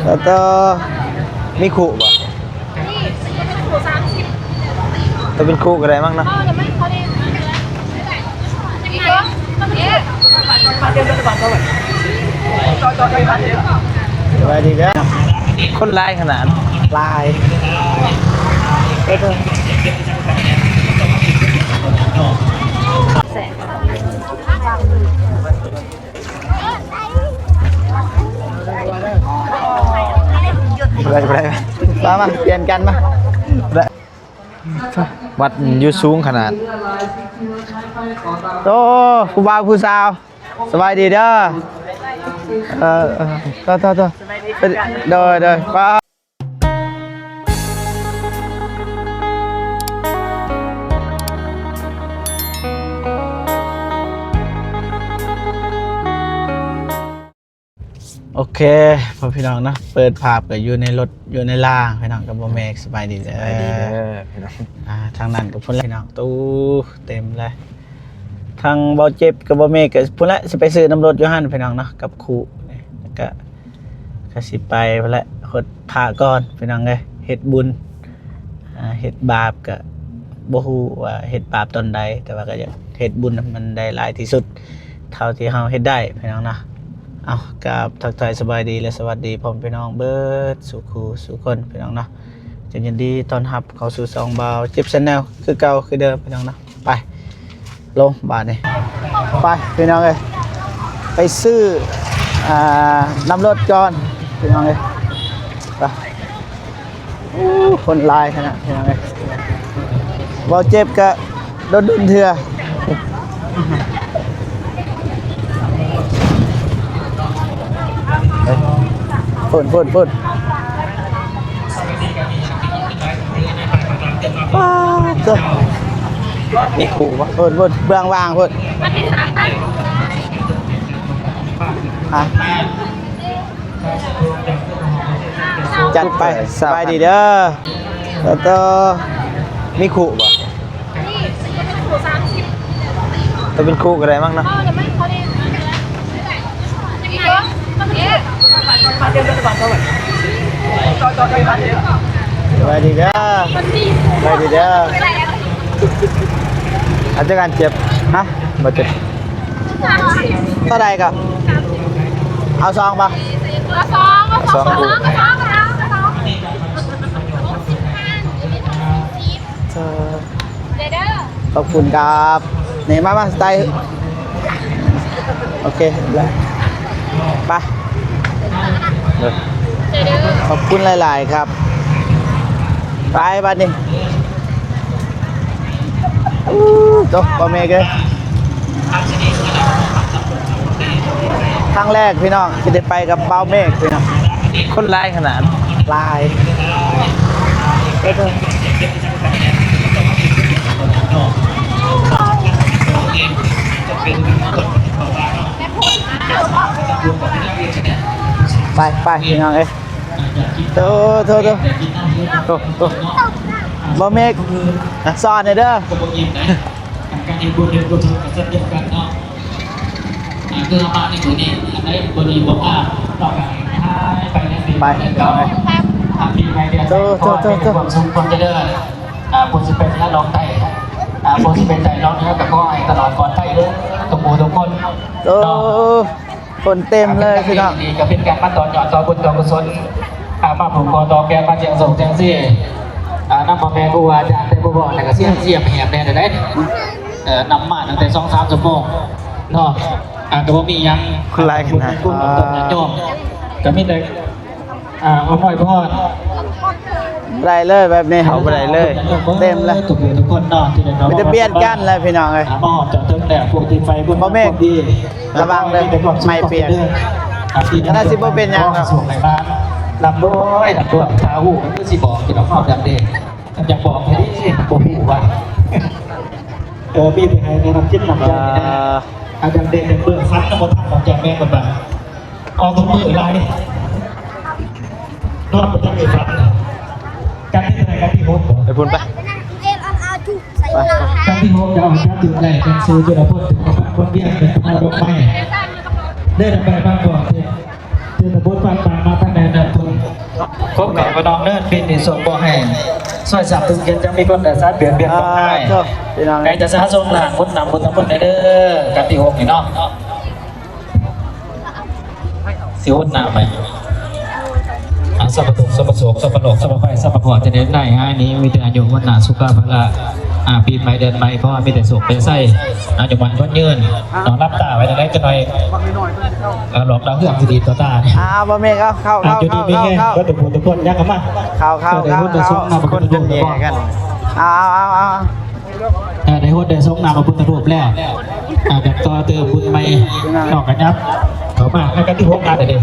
ແລ້ວກໍມີຄູ່ບໍ່? ຖ້າເປັນຄູ່ກໍໄດ້ມັ້ງເນາະ. ສະບາຍດີເດີ. ຄົນຫຼາຍຂະໜາດ. ຫຼາຍ. ບໍ່ໄດ້ ບໍ່ໄດ້. ມາ ມາ ປ່ຽນກັນມາ. ບໍ່ໄດ້. ວັດຢູ່ສູງຂະໜາດ. ໂອ້ ຜູ້ບ່າວຜູ້ສາວ ສະບາຍດີເດີ. ເອີ ເອີ ໂທດ ໂທດ ໂທດ. ໂດຍ ໂດຍ. ປ້າ ໂອເຄ ພໍ່ພີ່ນ້ອງເນາະ ເປີດພາບກໍຢູ່ໃນລົດ ຢູ່ໃນລາພີ່ນ້ອງ ກັບບໍ່ແມ່. ສະບາຍດີເດີ ສະບາຍດີເດີພີ່ນ້ອງ. ອ່າ ທາງນັ້ນກໍພຸ້ນແຫຼະພີ່ນ້ອງ ຕູ້ເຕັມເລີຍ. ທາງເບົາເຈັບກັບບໍ່ແມ່ກໍພຸ້ນແຫຼະ ຊິໄປຊື້ນ້ຳລົດຢູ່ຫັ້ນພີ່ນ້ອງເນາະ ກັບຄູ່ນີ້. ແລ້ວກໍ ກໍຊິໄປພຸ້ນແຫຼະ ຫົດພະກ່ອນພີ່ນ້ອງເອີຍ ເຮັດບຸນ. ອ່າ ເຮັດບາບກໍບໍ່ຮູ້ວ່າເຮັດບາບຕອນໃດ ແຕ່ວ່າກໍຢາກເຮັດບຸນໃຫ້ມັນໄດ້ຫຼາຍທີ່ສຸດ ເທົ່າທີ່ເຮົາເຮັດໄດ້ພີ່ນ້ອງເນາະ. ເອົາ ກາບທັກທາຍສະບາຍດີ ແລະ ສະຫວັດດີພໍ່ແມ່ພີ່ນ້ອງເບິດສູ່ຄູ່ສູ່ຄົນພີ່ນ້ອງເນາະ. ຈະຍິນດີຕ້ອນຮັບເຂົ້າສູ່ຊ່ອງບ່າວເຈັບ Channel ຄືເກົ່າຄືເດີມພີ່ນ້ອງເນາະ. ໄປ ລົງບາດນີ້ ໄປພີ່ນ້ອງເອີຍ ໄປຊື້ ອ່າ ນ້ຳລົດກ່ອນພີ່ນ້ອງເອີຍ. ໄປ ໂອ້ ຄົນຫຼາຍຂະໜາດພີ່ນ້ອງເອີຍ. ເວົ້າເຈັບກະດົນໆເທື່ອ. ພຸ້ນ ພຸ້ນ ພຸ້ນ. ປ້າດໂທ້ ມີຄູ່ບໍ່? ພຸ້ນ ພຸ້ນ ເບື້ອງຫວ່າງພຸ້ນ. ອ່ະ ຈັດໄປ. ສະບາຍດີເດີ. ແລ້ວກໍມີຄູ່ບໍ່? ຖ້າເປັນຄູ່ກໍໄດ້ມັ້ງເນາະ. ສະບາຍດີເດີ ສະບາຍດີເດີ. ອາຈານເຈັບ ຮະ ບໍ່ເຈັບ. ເທົ່າໃດກໍ ເອົາສອງບໍ່? ເອົາສອງ ເອົາສອງ ເອົາສອງ ເອົາສອງ ເອົາສອງ. ຂອບຄຸນຄັບ. ນີ້ ມາ ມາ ສະໄຕ. ໂອເຄ ໄປ ຂອບຄຸນຫຼາຍໆຄັບ. ໄປບາດນີ້. ໂອ້ ໂຕ ບໍ່ແມ່ນເດີ. ຄັ້ງແລກພີ່ນ້ອງ ທີ່ໄດ້ໄປກັບບ່າວເມກພີ່ນ້ອງ. ຄົນຫຼາຍຂະໜາດ. ຫຼາຍ. ໄປ ໄປ ພີ່ນ້ອງເອີຍ. ໂຕ ໂຕ ໂຕ ໂຕ ໂຕ. ບ່າວເມກ ສອນແດ່ເດີ. ການເຮັດບຸນເຮັດກຸສົນກໍເຊັ່ນດຽວກັນເນາະ. ອ່າ ຄືເຮົາມາໃນມື້ນີ້ ອັນໃດບໍ່ດີບໍ່ງາມ ເຮົາກໍໃຫ້ຫາຍໄປໃນປີໃໝ່ເກົ່າ. ອ່າ ປີໃໝ່ເດືອນ ໂຕ ໂຕ ໂຕ ໂຕ ຄວາມສຸກຄວາມຈະເລີນ. ອ່າ ຜູ້ຊິໄປເໜືອລອງໃຕ້ ອ່າ ຜູ້ຊິໄປໃຕ້ລອງເໜືອ ກໍຂໍໃຫ້ຕະຫຼອດປອດໄພເດີ ທຸກໝູ່ທຸກຄົນ ໂຕ ເນາະ. ຄົນເຕັມເລີຍພີ່ນ້ອງ. ນີ້ກໍເປັນການມາຕໍ່ຍອດຕໍ່ບຸນຕໍ່ກຸສົນ ອ່າ ມາຜູກຄໍຕໍ່ແຂນ ມາສ່ຽງໂຊກສ່ຽງເຊ ອ່າ ນຳພໍ່ແມ່ຄູອາຈານ ແຕ່ບໍ່ພໍແລ້ວກໍສ່ຽງຊຽມແຫບແດ່ເດ້. ເອີ ນຳມາຕັ້ງແຕ່ສອງສາມຊົ່ວໂມງເນາະ. ອ່າ ກໍບໍ່ມີຫຍັງ ຫຼາຍຂະໜາດ ຍາດໂຍມ ກໍມີແຕ່ ອ່າ ມາອວຍພອນ ໄດ້ເລີຍແບບນີ້ ເອົາບໍ່ໄດ້ເລີຍ ເຕັມເລີຍ ທຸກຜູ້ທຸກຄົນເນາະ ທີ່ໄດ້ເຂົ້າ ມີແຕ່ປ່ຽນກັນແຫຼະພີ່ນ້ອງເອີຍ. ອ່າ ມາຮອດຈອດເຖິງແລ້ວ ພວກທີ່ໄຟບຸນ ບໍ່ແມ່ນ ພວກທີ່ ລະວັງເດີ ໄມ້ປ່ຽນ ອ່າ ທີ່ ກໍໜ້າຊິບໍ່ເປັນຫຍັງດອກ ໂອ້ ໂຊກໃຫ້ມາ ລຳດ້ວຍ ລຳດ້ວຍ ຖ້າຮູ້ກໍຄືຊິບອກ ຊິດອກຮອບດຳເດ ຄັນຢາກບອກໃຫ້ດີ ບໍ່ຮູ້ວ່າ ເອີ ມີແຕ່ໃຫ້ແນະນຳຈິດນຳໃຈນີ້ນະ. ອ່າ ອາຈານເດດເບິ່ງຝັນນຳບໍ່ທັນຂອງຈານແມ່ນເພິ່ນວ່າ ອອກທຸກມື້ຫຼາຍ ນອນບໍ່ທັນໄດ້ຝັນ. ກັນທີເທົ່າໃດ? ກັນທີຫົກບໍ? ໄປພຸ້ນໄປ. ກັນທີຫົກຈະອອກຈັບຈຸດແລກ ເປັນຊື່ຈຸລະພົນ ເປັນຄົນວຽງ ເປັນຜູ້ເອົາດອກໄມ້ ເດີນໄປບ້ານບໍ່ ເປັນ ເປັນຕະບົນບ້ານປ່າ ມາທາງໃດນັ້ນ ເພິ່ນ ຄົບເຂົ້າກັບນ້ອງເນີນ ປີນີ້ສົ່ງບໍ່ໃຫ້ ຊ່ວຍສາມທຸກເຂດ ຈະມີຄົນໄດ້ສາດບຽດບຽນບໍ່ໃຫ້ ອ່າ ໂທ້ ພີ່ນ້ອງ ໃຫ້ຈະສາສົ່ງຫຼານບຸນນຳບຸນທັງໝົດເດີ ກັນທີຫົກນີ້ເນາະ ຊິຫົດນ້ຳໃຫ້ ອ່າ ສັບພະທຸກ ສັບພະໂສກ ສັບພະໂລກ ສັບພະໄພ ສັບພະເຄາະ ຈະໄດ້ໄດ້ຫາຍໜີ ມີແຕ່ອາຍຸວັນນະສຸຂະພະລະ ອ່າ ປີໃໝ່ເດືອນໃໝ່ ຂໍໃຫ້ມີແຕ່ໂຊກແຕ່ໄຊ ອາຍຸໝັ້ນຂວັນຍືນ ນອນຫຼັບຕາໄວ້ໄດ້ຈັກໜ່ອຍ ອ່າ ຫຼອກດາວເຮືອງຊິດີດຕໍ່ຕານີ້ ອ່າ ບໍ່ແມ່ນ ເອົາ ເຂົ້າ ເຂົ້າ ຢູ່ດີມີແຮງ ເຂົ້າ ເບິດທຸກຜູ້ທຸກຄົນ ຍັງເຂົ້າມາ ເຂົ້າ ເຂົ້າ ເຂົ້າ ຄົນຈະມີກັນ ເອົາ ເອົາ ເອົາ ເອີ ໄດ້ຫົດໄດ້ສົງນາມພະພຸດທະຮູບແລ້ວ ອ່າ ກະຕໍ່ເຕີມບຸນໃໝ່ ນ້ອງກະຫຍັບເຂົ້າມາໃນກັນທີຫົກອັນເດ້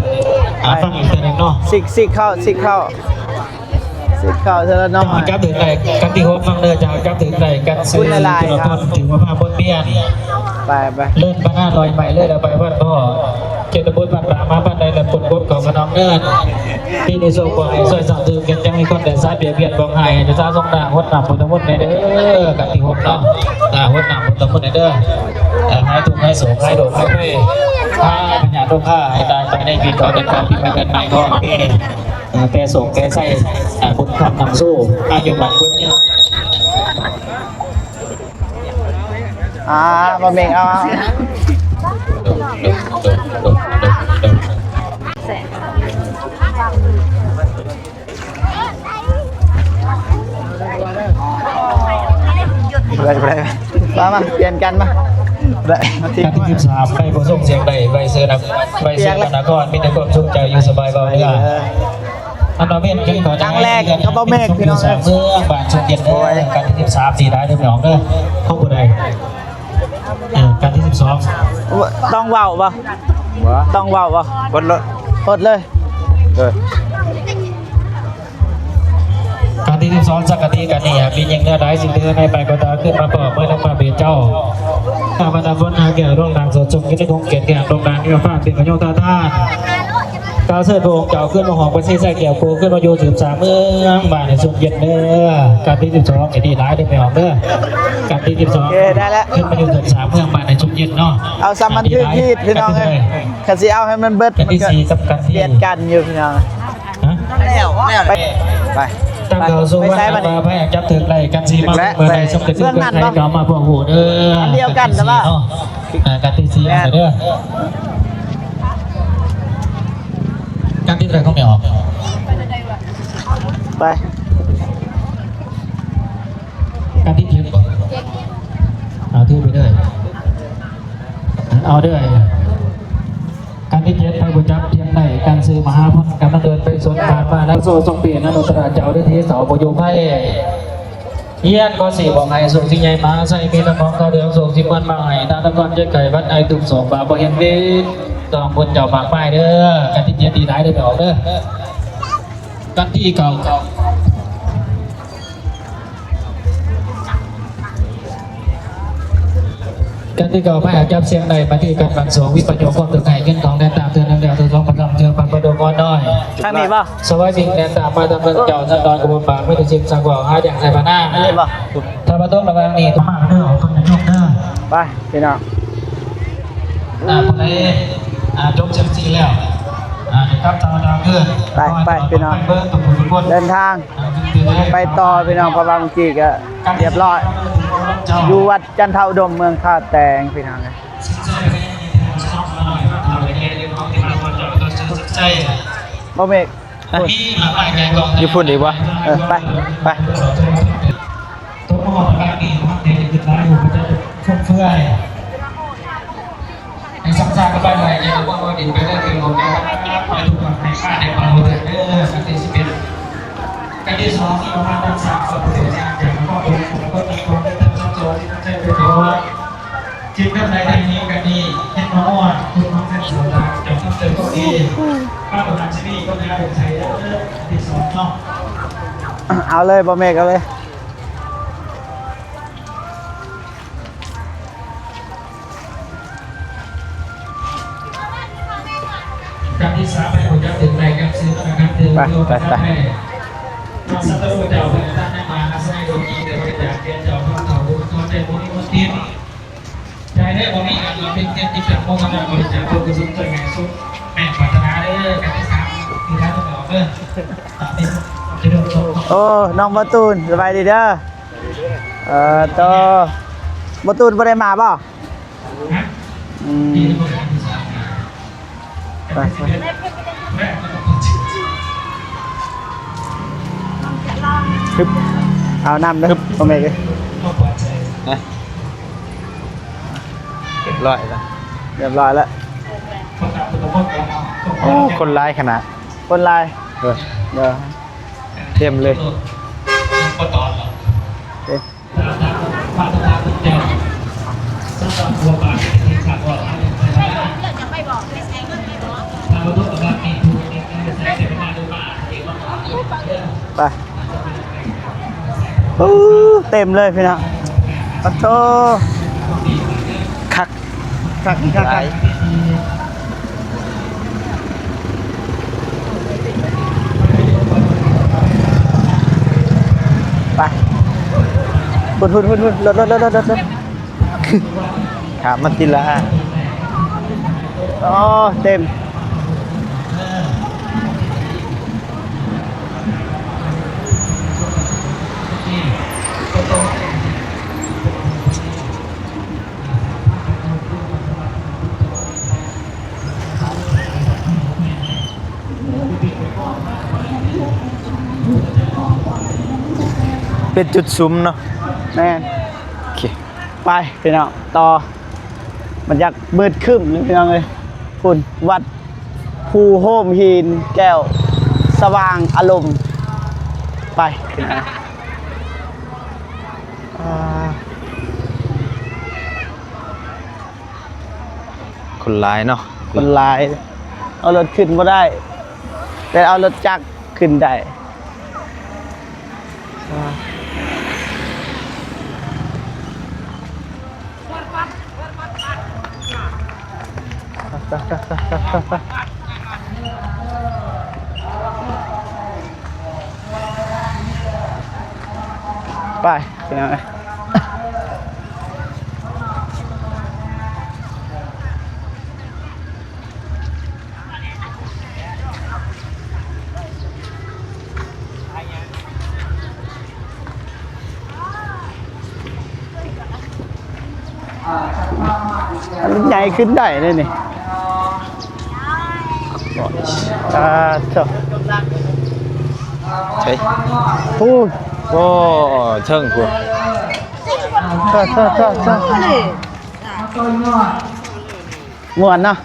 ອ່າ ໄປ ຟັງອີກເທື່ອໜຶ່ງເນາະ ຊິກ ຊິກເຂົ້າ ຊິກເຂົ້າ ຊິກເຂົ້າເທື່ອລະໜ້ອຍ ຈັບຖືກໄດ້ ກັນທີຫົກຟັງເດີ ເຈົ້າຈັບຖືກໄດ້ ກັນຊື່ ຂອບຄຸນຫຼາຍໆ ທຸລະພົນ ຖືວ່າພາບົດປ່ຽນ ໄປ ໄປ ເລີນບານຫ້າຮ້ອຍໄມ້ເລີຍ ແລ້ວໄປວັດພໍ່ ເຂດຕຳບົນບ້ານປາ ມາບ້ານໃດລະປົນກົດເຂົ້າມານອກເນີນ ປີນີ້ໂຊກບໍ່ໃຫ້ຊ່ອຍສາມຕື່ມ ຍັງມີຄົນໄດ້ສາດບຽດບຽນບໍ່ໃຫ້ ຈະສາສົງໜ້າຫົດນ້ຳພຸດທະມົນແດ່ເດີ ກັນທີຫົກເນາະ ອ່າ ຫົດນ້ຳພຸດທະມົນແດ່ເດີ ເອີ ຫາຍທຸກຫາຍໂສກ ຫາຍໂລກຫາຍໄພ ພາພະຍາດໂລຄາໃຫ້ຕາຍໄປໃນປີເກົ່າ ແຕ່ເກົ່າປີໃໝ່ເດືອນໃໝ່ຂອງປີນີ້ ເອີ ແຕ່ໂຊກແຕ່ໄຊ ອ່າ ບຸນຄຳນຳສູ່ ອາຍຸໝັ້ນຂວັນຍືນ ອ່າ ບໍ່ເມັກເອົາ ບໍ່ໄດ້ ບໍ່ໄດ້ ມາ ມາ ປ່ຽນກັນມາ ບໍ່ໄດ້ ມາທີ ການທີສິບສາມ ໄປບໍ່ສົ່ງສຽງໃດ ໄປເຊີນນະ ໄປເຊີນນະຄອນ ມີແຕ່ຄວາມສຸກໃຈ ຢູ່ສະບາຍເວົ້າເລື່ອງ ອັນດາເວັນຂຶ້ນເຂົ້າ ຄັ້ງແລກກັບບໍ່ເມັກ ພີ່ນ້ອງເອີຍ ເມືອງບ້ານຊົງເຢັນເດີ ໂອ້ຍ ກັນທີສິບສາມ ຊິໄດ້ເດີພີ່ນ້ອງເດີ ຂອງຜູ້ໃດ ເອີ ກັນທີສິບສອງ ຕ້ອງເວົ້າບໍ່? ບໍ່ ຕ້ອງເວົ້າບໍ່? ກົດເລີຍ ກົດເລີຍ ເອີ ກັນທີສິບສອງ ສັກກະຕິກັນນີ້ ມີຍິ່ງເນື້ອຫຼາຍ ສິ່ງທີ່ເຮືອໃນໄປກໍຕາມ ຂຶ້ນມາພໍ້ເມື່ອນຳພະເບດເຈົ້າ ຂ້າພະເຈົ້າພົນຫາແກ້ວ ດວງນາງສົດສົມ ກິດຕະຄົງກຽດແກ້ມ ດວງນາງມີພາບເປັນພະຍົງທ່າທານ ກ່າວເຊີນພະອົງເຈົ້າຂຶ້ນມາຫອມພະສີໃສ່ແກ້ວໂຄ ຂຶ້ນມາຢູ່ສືບສານເມືອງບ້ານໃຫ້ຊຸ່ມເຢັນເດີ ກັນທີສິບສອງ ໃຫ້ດີຫຼາຍເດີແມ່ອອກເດີ ກັນທີສິບສອງ ໂອເຄ ໄດ້ແລ້ວ ຂຶ້ນມາຢູ່ສືບສານເມືອງບ້ານໃຫ້ຊຸ່ມເຢັນເນາະ ເອົາສ່ຳມັນຖືກຮີດພີ່ນ້ອງເອີຍ ຄັນຊິເອົາໃຫ້ມັນເບິດ ກັນທີສີ່ກັບກັນທີ ບຽດກັນຢູ່ພີ່ນ້ອງ ຮະ ໄປ ໄປ ຕາມເຂົາສູ່ວັດ ໄປໃສບັດນີ້ ວ່າໃຜຈັບຖືກໄດ້ ກັນທີສີ່ມາເບິ່ງໃຫ້ສົມເດັດເມືອງນັ້ນບໍ່ ເມືອງໄທເຂົາມາພວກຮູ້ເດີ ອັນດຽວກັນແຕ່ວ່າ ກັນທີສີ່ເນາະ ອ່າ ກັນທີສີ່ເດີ ກັນທີເທົ່າໃດຂອງແມ່ອອກ ໄປ ກັນທີເຈັດບໍ່ ເອົາຖືໄປເດີ ເອົາເດີ ກັນທີເຈັດ ໃຜບໍ່ຈັບທຽນໄດ້ ກັນຊື່ມະຫາພົນ ກຳລັງເດີນໄປສົນ ຜ່ານມາແລ້ວ ໂຊຊົງເປນອະນຸດຕະລະເຈົ້າ ເດເທເສົາບໍ່ຢູ່ໄພ ຮຽນກໍຊິບໍ່ໃຫ້ ໂຊກຊິໃຫຍ່ມະຫາໄຊ ມີແຕ່ຂອງຂາວເຫຼືອງ ໂຊກຊິມ່ວນມາໃຫ້ ທານຕະກອນເຈັບໄຂ້ຫວັດໄອ ທຸກໂສກບາບໍ່ເຫັນເວນ ຕ້ອງບຸນເຈົ້າມາກມາຍເດີ ກັນທີເຈັດ ດີຫຼາຍເດີ ໄປອອກເດີ ກັນທີເກົ້າ ກັນທີເກົ້າ ໃຜຈັບສຽງໄດ້ ມາທີ່ກັນບັນສອງ ວິປະໂຍກຄວາມຕົກໄຫ ເງິນທອງແດນຕາມເທື່ອໜຶ່ງແລ້ວ ເທື່ອສອງປະຈຳເທື່ອ ປັນປະໂດກອນນ້ອຍ ທາງນີ້ບໍ່? ສະບາຍຈິງແດນຕາມມາ ທາງເມືອງເຈົ້າ ສັນດອນກະບົນປາກ ມີແຕ່ສິ່ງສັກເວົ້າ ຫາຢ່າງໃສ່ພະນາງ ອັນນີ້ບໍ່? ຖ້າບໍ່ຕົກລະຫວ່າງນີ້ ມາເດີ ເອົາຕົ້ນຍະຍົກເດີ ໄປ ພີ່ນ້ອງ ອ່າ ຜູ້ໃດ ອ່າ ຈົບເຊັມຊີແລ້ວ ອ່າ ໄດ້ກັບຕາມດາວເດີ ໄປ ໄປ ພີ່ນ້ອງ ເດີນທາງ ອ່າ ໄປຕໍ່ ພີ່ນ້ອງ ເພາະວ່າເມື່ອກີ້ກະຮຽບຮ້ອຍ ຢູ່ວັດຈັນທະອຸດົມ ເມືອງທ່າແຕງ ພີ່ນ້ອງ ບໍ່ເມັກ ຢູ່ພຸ້ນອີກບໍ່? ເອີ ໄປ ໄປ ຕົກມາຮອດປາກນີ້ ມັນເປັນຫຼາຍຮູບປະຈັກຟຸມເຟືອຍ ໃຫ້ຊ້ຳຊາກກັນໄປໄດ້ ຢ່າບໍ່ວ່າດິນໄປເລີຍ ເປັນຂອງເຈົ້າ ໄປທຸກວັນ ໃຫ້ຂ້າໄດ້ເປົ່າເຖິງເດີ ອັນທີ່ສິບເອັດ ອັນທີ່ສອງ ທີ່ປະມານຕັ້ງສາມ ສອງ ເປີເຊັນ ຈາກນະຄອນຫຼວງ ນະຄອນນະຄອນ ນະຄອນນະຄອນ ທີ່ນຳໃຊ້ໄປເຖິງວ່າ ຈຶ່ງນຳໃຊ້ໄດ້ນີ້ກັນນີ້ ເຮັດມາຮອດ ຄຸນມາເປັນສ່ວນຫຼາຍ ຈາກນຳໃຊ້ພວກນີ້ ພາບປະທານຊີວິດ ຄົນງານເປັນໄທເດີ ອັນທີ່ສອງເນາະ ເອົາເລີຍ ບໍ່ເມັກ ເອົາເລີຍ. ການທີ່ສາມ ໃຫ້ຮູ້ຈັກເຖິງໃນການຊື້ນຳການເດີນ ໄປ ໄປ ໄປ ພະສັດຕະເຈົ້າເພິ່ນຕັ້ງໃນມະຫາໄຊໂລກີ ແຕ່ພະເຈົ້າເຈົ້າເພິ່ນເຂົາບໍ່ຕ້ອງໄດ້ບໍ່ມີຄົນຕິດໃຈເດີ ບໍ່ມີການລະເປັນເກດຕິດຕາມໂຄສະນາບໍລິຈາກ ເພື່ອກຸສົນຊ່ວຍງານສົມແມ່ປາດຖະໜາເດີ ການທີ່ສາມ ທີ່ທ່ານ ໂອ້ ນ້ອງບໍ່ຕູນ ສະບາຍດີເດີ. ເອີ ໂຕ ບໍ່ຕູນບໍ່ໄດ້ມາບໍ່? ອືມ ໄປ ໄປ ຮຶບ ເອົານ້ຳເດີ ຮຶບ ພໍ່ແມ່ເອີຍ ຮະ ຮຽບຮ້ອຍແລ້ວ ຮຽບຮ້ອຍແລ້ວ. ໂອ້ ຄົນຫຼາຍຂະໜາດ ຄົນຫຼາຍ ເອີ ເດີ ເຕັມເລີຍ ເຕັມ. ໄປ ໂອ້ ເຕັມເລີຍພີ່ນ້ອງ ປະໂທ ຄັກ ຄັກ ຄັກ ຄັກ. ໄປ ພຸ້ນໆໆໆ ລົດໆໆໆ ຂ້າມມາຕິລະ ອໍ ເຕັມ. ເປັນຈຸດສຸມເນາະ ແມ່ນ ໂອເຄ ໄປພີ່ນ້ອງ ຕໍ່ ມັນຢາກມືດຄຶ້ມເລີຍພີ່ນ້ອງເອີຍ ພຸ້ນ ວັດພູໂຮມຫີນແກ້ວ ສະຫວ່າງອາລົມ ໄປພີ່ນ້ອງ ອ່າ. ຄົນຫຼາຍເນາະ ຄົນຫຼາຍ ເອົາລົດຂຶ້ນບໍ່ໄດ້ ແຕ່ເອົາລົດຈັກຂຶ້ນໄດ້. ໄປ ພີ່ນ້ອງເອີຍ ມັນໃຫຍ່ຂຶ້ນໄດ້ເດ້ນີ້ ອ່າ ເຈົ້າ ໃສ ໂອ້ ໂອ້ ເທິງພຸ້ນ ເຈົ້າ ເຈົ້າ ເຈົ້າ ເຈົ້າ ມ່ວນເນາະ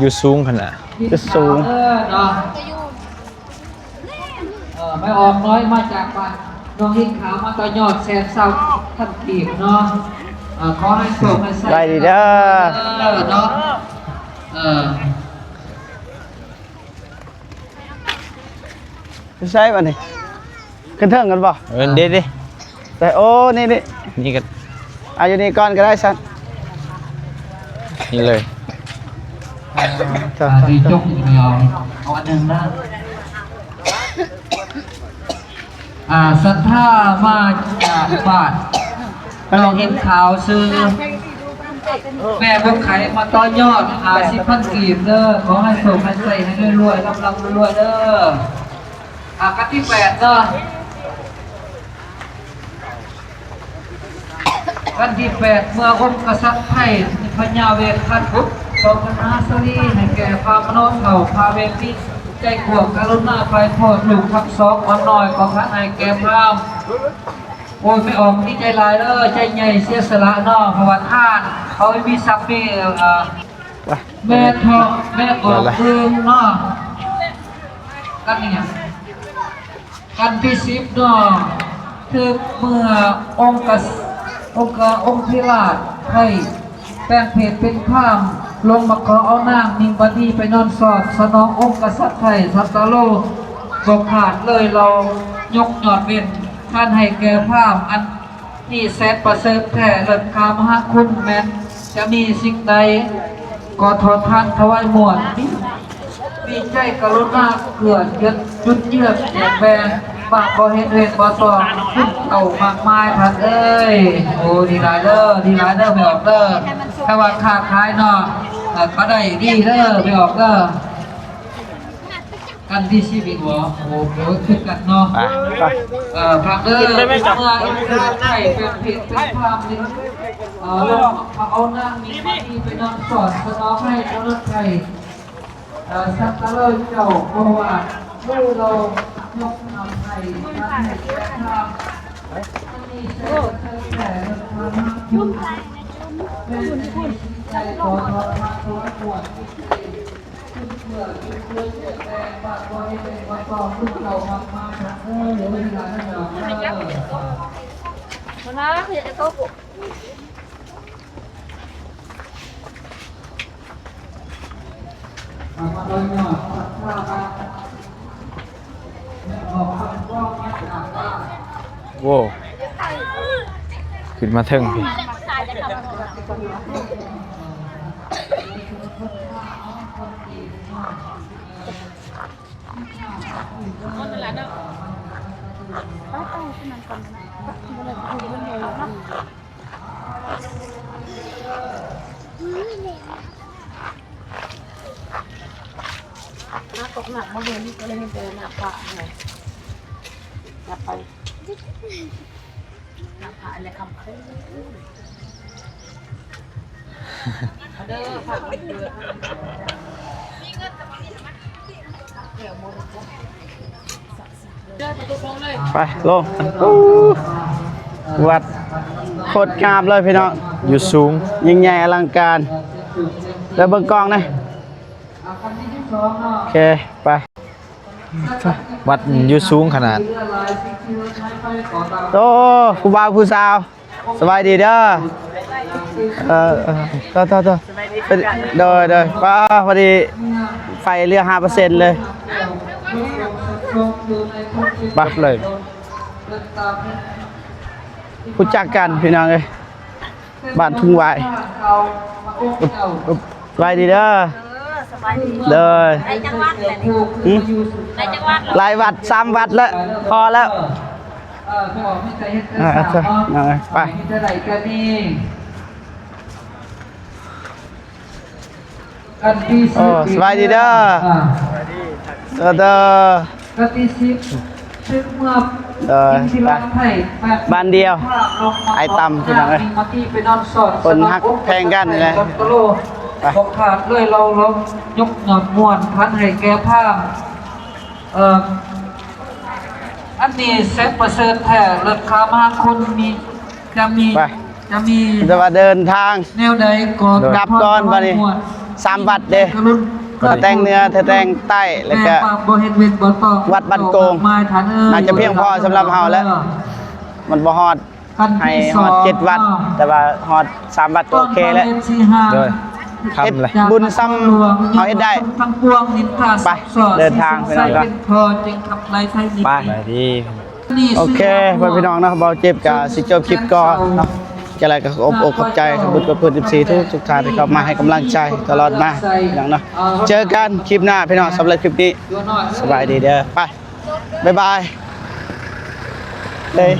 ຢູ່ສູງຂະໜາດ ຢູ່ສູງ ເອີ ແມ່ອອກນ້ອຍມາຈາກບ້ານ ນ້ອງເຫັນຂາວມາຕໍ່ຍອດແສນຊາວພັນກີບເນາະ ເອີ ຂໍໃຫ້ໂຊກໃຫ້ໄຊ ໄດ້ດີເດີ ເອີ ເນາະ ເອີ ຢູ່ໃສບາດນີ້? ຂຶ້ນເທິງກັນບໍ່? ເອີ ເດ້ໆ ໃສ່ ໂອ້ ນີ້ໆ ນີ້ກໍ ອ່າ ຢູ່ນີ້ກ່ອນກໍໄດ້ຊັ້ນ ນີ້ເລີຍ ອ່າ ເຈົ້າ ອ່າ ເຈົ້າ ເຈົ້າ ເອົາອັນໜຶ່ງນະ ອ່າ ສັດທາມາຈາກບ້ານ ນ້ອງເຫັນຂາວຊື່ ແມ່ບົວໄຂ່ ມາຕໍ່ຍອດ ຫ້າສິບພັນກີບເດີ ຂໍໃຫ້ໂຊກໃຫ້ໄຊ ໃຫ້ລວຍໆ ລ່ຳໆ ລວຍໆ ເດີ. ອ່າ ຂັ້ນທີແປດເນາະ ຂັ້ນທີແປດ ເມື່ອອົງກະສັດໄທ ພະຍາເວດທັດບຸດ ສອງພັນຫ້າສາລີ ໃຫ້ແກ່ພາມມະໂນເຖົ້າ ພາເວນຕິ ໃຈກວ້າງກະລຸນາໄພໂທດ ລູກທັງສອງອ່ອນນ້ອຍຂອງທ່ານໃຫ້ແກ່ພາມ ໂອ້ຍ ແມ່ອອກດີໃຈຫຼາຍເດີ ໃຈໃຫຍ່ເສຍສະຫຼະເນາະ ເພາະວ່າທ່ານເຂົາມີສັກມີ ເອີ ແມ່ເທາະ ແມ່ອອກເບິ່ງເນາະ ກັນນີ້ ຂັ້ນທີສິບເນາະ ຖືກເມື່ອອົງກະ ອົງກະ ອົງທິລາດໄທ ແປງເພດເປັນພາມ ລົງມາຂໍເອົານາງນິງບະດີໄປນອນສອດ ສະໜອງອົງກະສັດໄທ ສັດຕະໂລ ບໍ່ຂາດເລີຍເຫຼົ່າ ຍົກຍອດເວັ້ນ ທ່ານໃຫ້ແກ່ພາມ ອັນນີ້ແສນປະເສີດແທ້ ເລີດຄ່າມະຫາຄຸນ ແມ່ນຈະມີສິ່ງໃດ ກໍຂໍທ່ານຖວາຍມວນ ມີໃຈກະລຸນາເກື້ອເຫຍືອ ຈຸນເຈືອແຈກແບ່ງ ບາບບໍ່ເຮັດເວນບໍ່ຊອງ ຄຸນເກົ່າມາກມາຍທ່ານເອີຍ. ໂອ້ ດີຫຼາຍເດີ ດີຫຼາຍເດີ ແມ່ອອກເດີ ຖ້າວ່າຄ້າຂາຍເນາະ ມາໄດ້ດີເດີ ໄປອອກເດີ ກັນທີສິບອີກບໍ່? ໂອ້ໂຫ ຄືກັນເນາະ ໄປ ໄປ ເອີ ຟັງເດີ ເມື່ອເອັມທີໄທແຟນເພຈເປັນພາບນີ້ ເອີ ເອົານາງນີ້ມານີ້ໄປນຳສອນສະໜອງໃຫ້ເຈົ້າລົດໄທ ເອີ ສັກກະເລີຍເຈົ້າ ເພາະວ່າມື້ລາວຍົກນຳໃຫ້ນາງໃຫ້ແກ່ທາງ ໂວ້ ຂຶ້ນມາເທິງພີ້ ໜ້າຕົກໜັກບໍ່ເຫັນ ກໍເລີຍເຫັນແຕ່ໜ້າພະ ໜ້າໄປ ໄປລົງ ວັດໂຄດງາມເລີຍພີ່ນ້ອງ ຢູ່ສູງ ຍິ່ງໃຫຍ່ອະລັງການ ແລ້ວເບິ່ງກ້ອງນະ ໂອເຄ ໄປ ວັດຢູ່ສູງຂະໜາດ ໂອ້ ຜູ້ບ່າວຜູ້ສາວ ສະບາຍດີເດີ ເອີ ເອີ ໂທດ ໂທດ ໂທດ ໂດຍ ໂດຍ ປ້າ ພໍດີໄຟເຫຼືອຫ້າເປີເຊັນເລີຍ ປັບເລີຍ ຮູ້ຈັກກັນພີ່ນ້ອງເອີຍ. ບ້ານທຸງຫວາຍ ສະບາຍດີເດີ ເອີ ສະບາຍດີ ເດີ ໄດ້ຈັກວັດແລ້ວນີ້ ຫຶ ໄດ້ຈັກວັດ ຫຼາຍວັດ ສາມວັດແລ້ວ ພໍແລ້ວ ເອີ ໄປ ໂອ້ ສະບາຍດີເດີ ເດີ ເດີ ເດີ ບ້ານດຽວ ອ້າຍຕ່ຳ ພີ່ນ້ອງເອີຍ ຄົນຮັກແພງກັນນີ້ແຫຼະ ບໍ່ຂາດເລີຍ ລາວ ລາວຍົກຍອດມ່ວນພັນໃຫ້ແກ່ພາມ ເອີ ອັນນີ້ແຊບປະເສີດແທ້ ເລີດຄ່າມາຄົນນີ້ ຈະມີ ໄປ ຈະມີ ແຕ່ວ່າເດີນທາງ ແນວໃດກໍ ກັບກ່ອນບັດນີ້ ສາມວັດເດ້ ຖະແຕງເໜືອ ຖະແຕງໃຕ້ ແລ້ວກະ ວັດບ້ານໂກງ ໜ້າຈະພຽງພໍສຳລັບເຮົາແລ້ວ ມັນບໍ່ຮອດ ໃຫ້ຮອດເຈັດວັດ ແຕ່ວ່າຮອດສາມວັດກໍໂອເຄແລ້ວ ໂດຍ ເຮັດບຸນສ່ຳເຮົາເຮັດໄດ້ ໄປ ເດີນທາງພີ່ນ້ອງເດີ ໄປ ໂອເຄ ພໍ່ແມ່ພີ່ນ້ອງເນາະ ເບົາເຈັບກະຊິຈົບຄລິບກ່ອນເນາະ ຈັ່ງໃດກໍຂອບອົກຂອບໃຈຂອບບຸນຂອບຄຸນ ເອັຟຊີ ທຸກໆທ່ານທີ່ເຂົ້າມາໃຫ້ກຳລັງໃຈຕະຫຼອດມາພີ່ນ້ອງເນາະ ເຈີກັນຄລິບໜ້າພີ່ນ້ອງ ສຳລັບຄລິບນີ້ ສະບາຍດີເດີ ໄປ ບາຍບາຍ ເອີຍ.